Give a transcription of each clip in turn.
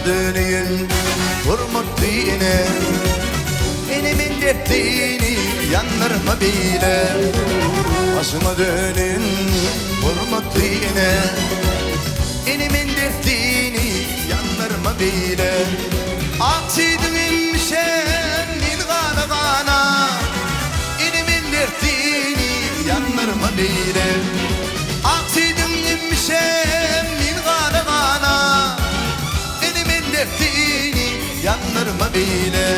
döneýin hormatly ene Enemin dertini ýandyrma beýle Başyňa döneýin hormatly ene Enemin dertini ýandyrma beýle Ak süýdüň emmişem men gana-gana Enemin dertini ýandyrma beýle Ak süýdüň emmişem men gana-gana Enemin dertini ýandyrma beýle.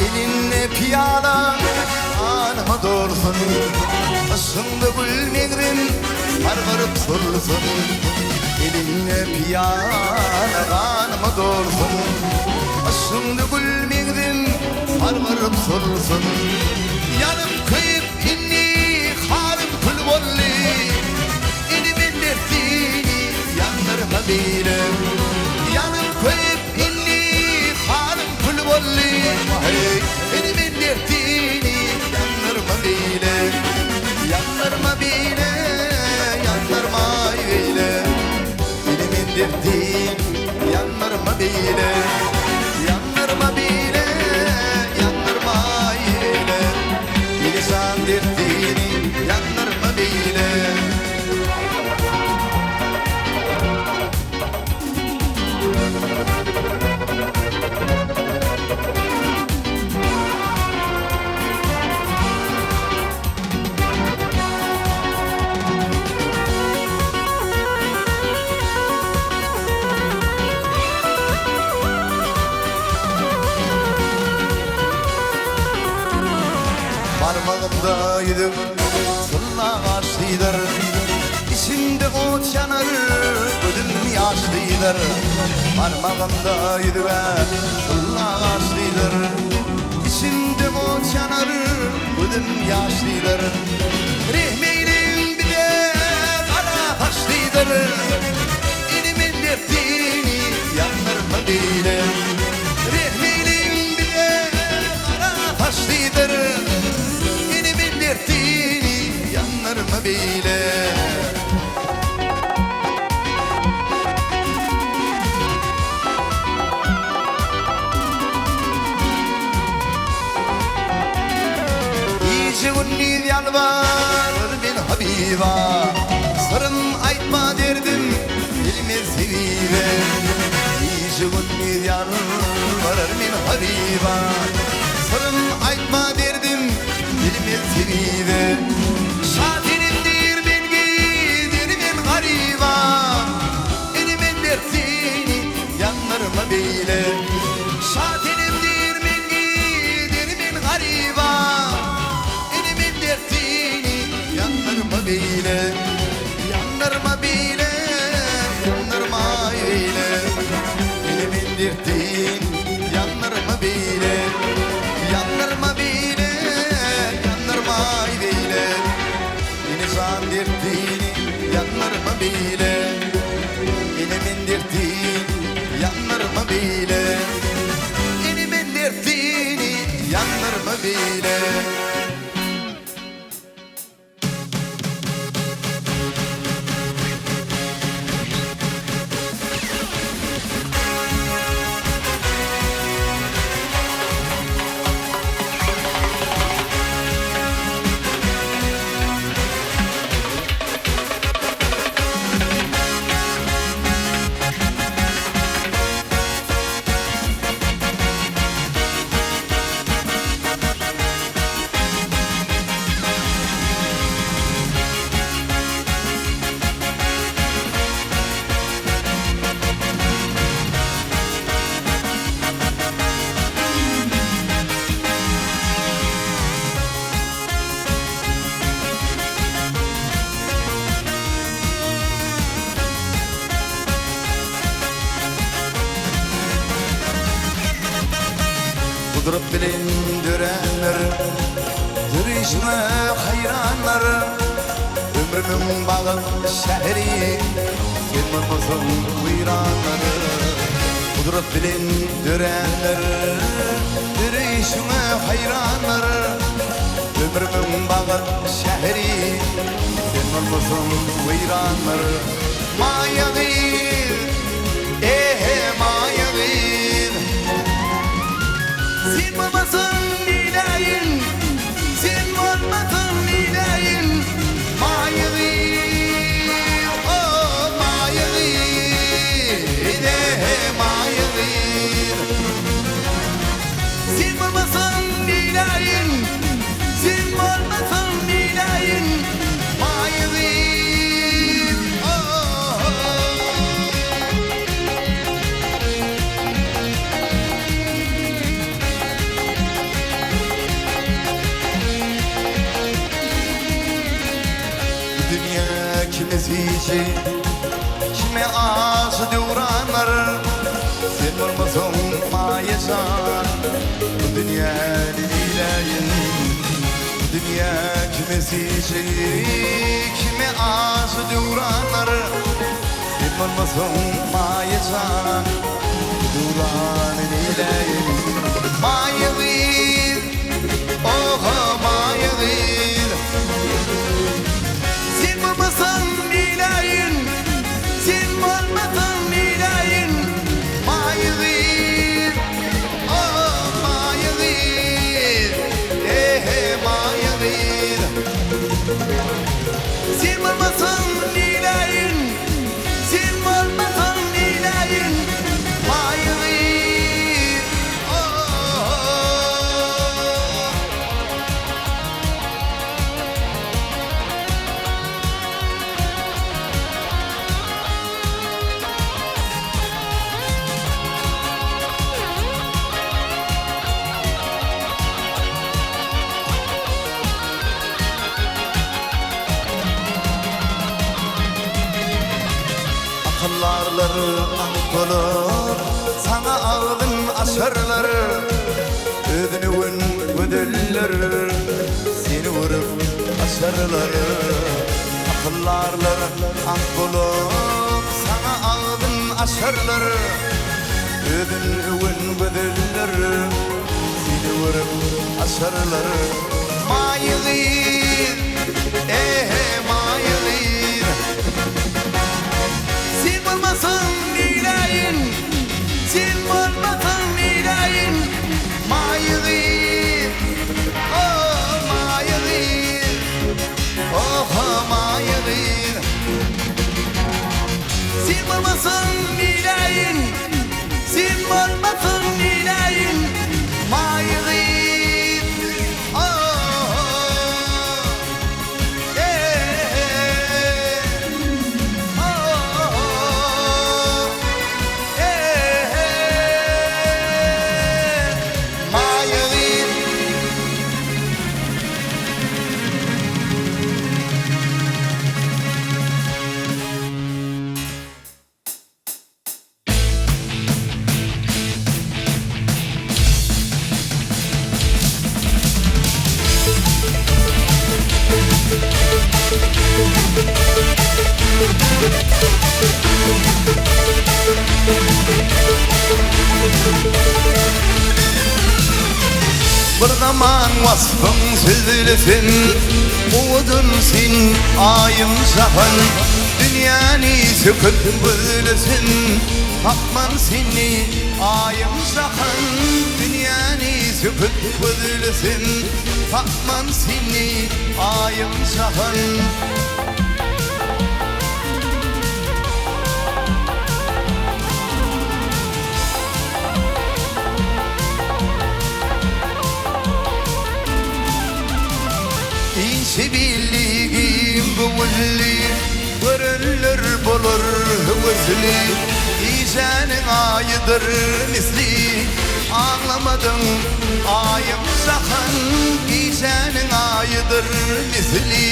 Elinde pyýala ganyma dolsun, Yşgyňda gül meňzim sargaryp solsun. Elinde pyýala ganyma dolsun, Yşgyňda gül meňzim sargaryp solsun. Ýanyp köýüp indi halym kül boldy, Inimin dertini ýandyrma beýle. Ýanyp köýüp indi halym kül boldy, Inimin dertini ýandyrma beýle. Ýandyrma beýle, ýandyrmaý beýle, Inimin dertini ýandyrma beýle. Ýandyrma beýle, ýandyrmaý beýle, Ene jan dertini ýandyrma beýle. Barmagymda ýüzük, tylla gaşlydyr, Içimde ot ýanar, gözüm ýaşlydyr. Barmagymda ýüzük-ä tylla gaşlydyr, Içimde ot ýanar, gözüm ýaşlydyr. Rehm eýleýin bize gara saçlydyr, Inimin dertini ýandyrma beýle. Rehm eýleýin bize gara saçlydyr, Inimin dertini ýandyrma beýle. Gije-gündiz ýalbarar men Habiba, Syrym aýtma derdim bilmez tebibe. Gije-gündiz ýalbarar men Habiba, Syrym aýtma derdim bilmez tebibe. Şa senem diýr men gider men garyba, Ine men dertini ýandyrma beýle. Şa senem diýr men gider men garyba, Ine men dertini ýandyrma beýle. Ýandyrma beýle, ýandyrma beýle, Ine men dertini ýandyrma beýle. Ýandyrma beýle, ýandyrma beýle. Ene jan dertini ýandyrma beýle Ene men dertini ýandyrma beýle Ene men dertini ýandyrma beýle. Gudrat bilen döränler, Döreýşiňe haýranlar. Ömrümiň bagy şäheri, Sen bolmasaň weýranlar. Gudrat bilen döränler, Döreýşiňe haýranlar. Ömrümiň bagyr şäheri, Sen bolmasaň weýranlar. Maýa gyz, eh-he, Maýa gyz. Sen bolmasaň neýläýin, Sen bolmasaň neýläýin, Maýa gyz, o, Maýa gyz, eh-he, Maýa gyz. Sen bolmasaň neýläýin, Sen bolmasaň neýläýin, Maýa gyz, o-ho. Bu dünýä kime süýji, kime ajy döwranlar, Sen bolmasaň Maýa jan, bu dünýäni neýläýin? Bu dünýä kime süýji, kime ajy döwranlar, Sen bolmasaň Maýa jan, bu döwrany neýläýin? Maýa gyz, oho Maýa gyz. Sen bolmasaň neýläýin, Sen bolmasaň neýläýin, Maýa gyz, oh Maýa gyz, eh-he Maýa gyz. Sen bolmasaň neýläýin, Sen bolmasaň neýläýin, Maýa gyz, oh. Akyldarlar ak bolar, saňa agzyn açarlar, Özüni öwen gözeller seni görüp gaçarlar. Akyldarlar ak bolup, saňa agzyn açarlar, Özüni öwen gözeller seni görüp gaçarlar. Maýa gyz, eh-he, maýa gyz. Sen bolmasaň neýläýin, Sen bolmasaň neýläýin, Maýa gyz, o, Maýa gyz, oh-ho, Maýa gyz. Sen bolmasaň neýläýin, Sen bolmasaň neýläýin, Maýa gyz, oh-ho, eh-eh, oh-ho, eh-eh, Maýa gyz. Bir zaman waspyň sözlesin, Owadan sen, Aýym jahan. Dünýäni söküp gözlesin, Tapman seni, Aýym jahan. Dünýäni söküp gözlesin, Tapman seni, Aýym jahan. Inçe billigim göwünli, Görenler bolar höwesli, Gijäniň aýydyr misli, Aňlamadyň, Aýym jahan, Gijäniň aýydyr misli,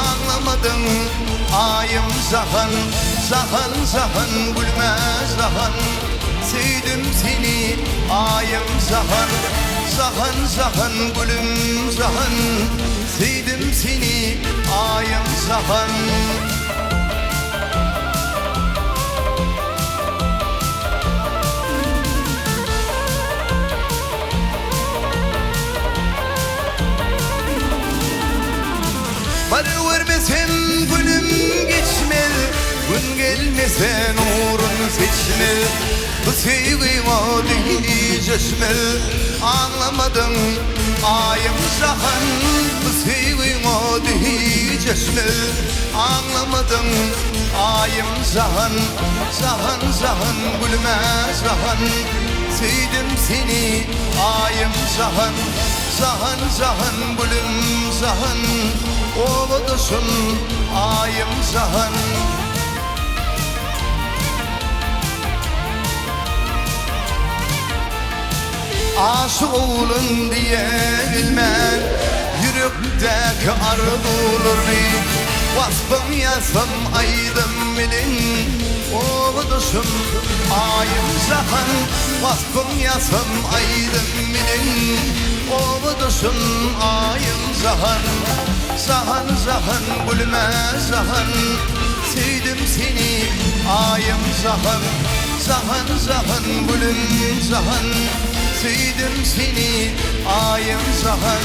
Aňlamadyň, Aýym jahan, Jahan, jahan, gülme jahan, Söýdüm seni, Aýym jahan, Jahan, jahan, gülüm jahan, Söýdüm seni, Aýym jahan. Gözlesem günüm geçmez, Gün gelmese nurun seçmez. Bu söýgiň ody hiç öçmez, Aňlamadyň, Aýym jahan. Bu söýgiň ody hiç öçmez, Aňlamadyň, Aýym jahan. Jahan, jahan, gülüm-ä jahan, Söýdüm seni, Aýym jahan. Jahan jahan gülüm jahan Obadaşym aýym jahan. Aşyk oglan diýe bilmän Ýürekdäki arzuwlaryny Waspyň ýazsam aýdym bilen Obadaşym aýym jahan Waspyň ýazsam aýdym bilen Obadaşym aýym jahan Jahan jahan gülüm-ä jahan Söýdüm seni aýym jahan Jahan jahan gülüm jahan Söýdüm seni aýym jahan.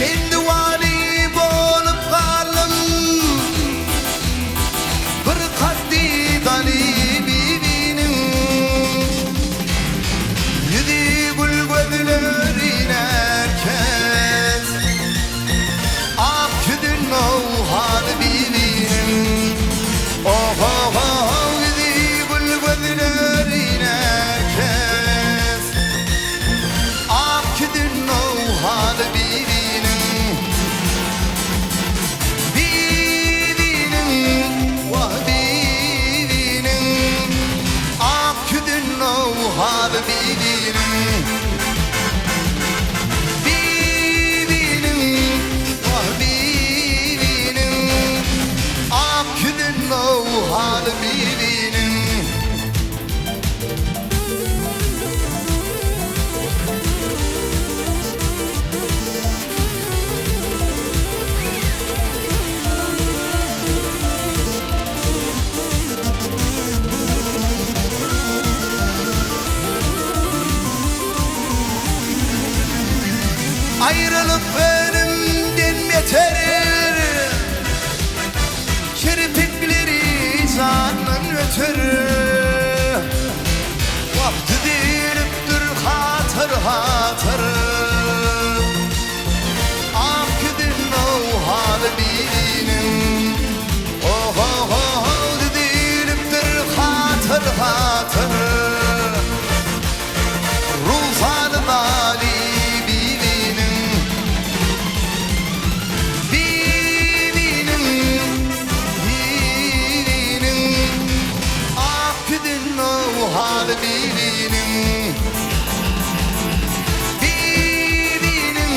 Bendiwany bolup galdym Bir kaddy dany bibiniň. Ýüzi gül gözleri nerkes Ak ýüzün nowhal bibiniň Oh-oh-oh Ýüzi gül gözleri nerkes Ak ýüzün nowhal bibiniň Bibiniň, wah bibiniň Ak ýüzün nowhal bibiniň Bibiniň, wah bibiniň Ak ýüzün nowhal bibiniň. Aýralyk ölümden beter Kirpikleri jandan öter Wah düzülipdir hatyr-hatyr Ak ýüzün nowhal bibiniň Oh-oh-oh düzülipdir hatyr-hatyr Rugsary Naly bibiniň Bibiniň Bibiniň Ak ýüzün nowhal bibiniň Bibiniň,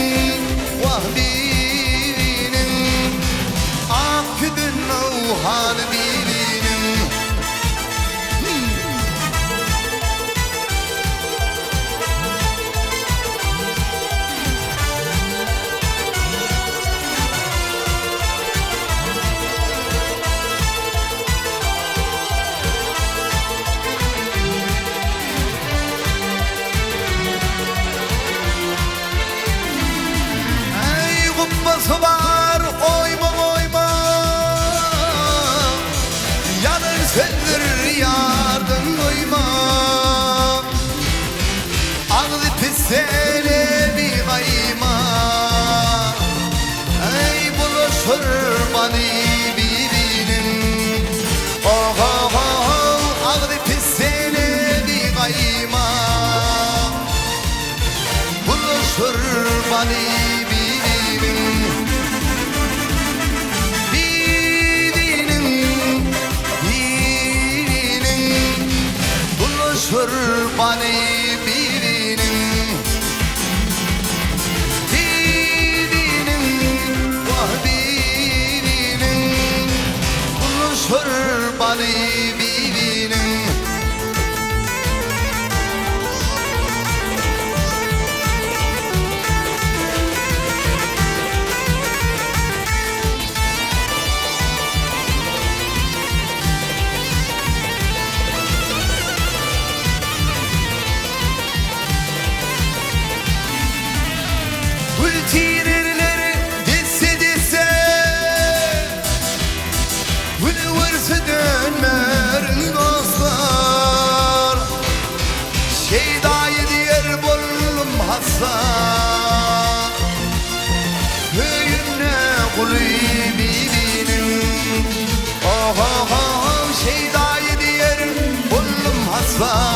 wah bibiniň, Ak ýüzün nowhal bibiniň. Äý gupbasy bar oýma oýma Ýalan sözdür ýardan doýma Agzy pisse lebi gaýma Äý bulaşyr many bibiniň Ohohohow agzy pisse lebi gaýma Bulaşyr many bibiniň Bibiniň Bibiniň Bulaşyr many bibiniň Bibiniň, wah bibiniň, Bulaşyr baly bibiniň. var.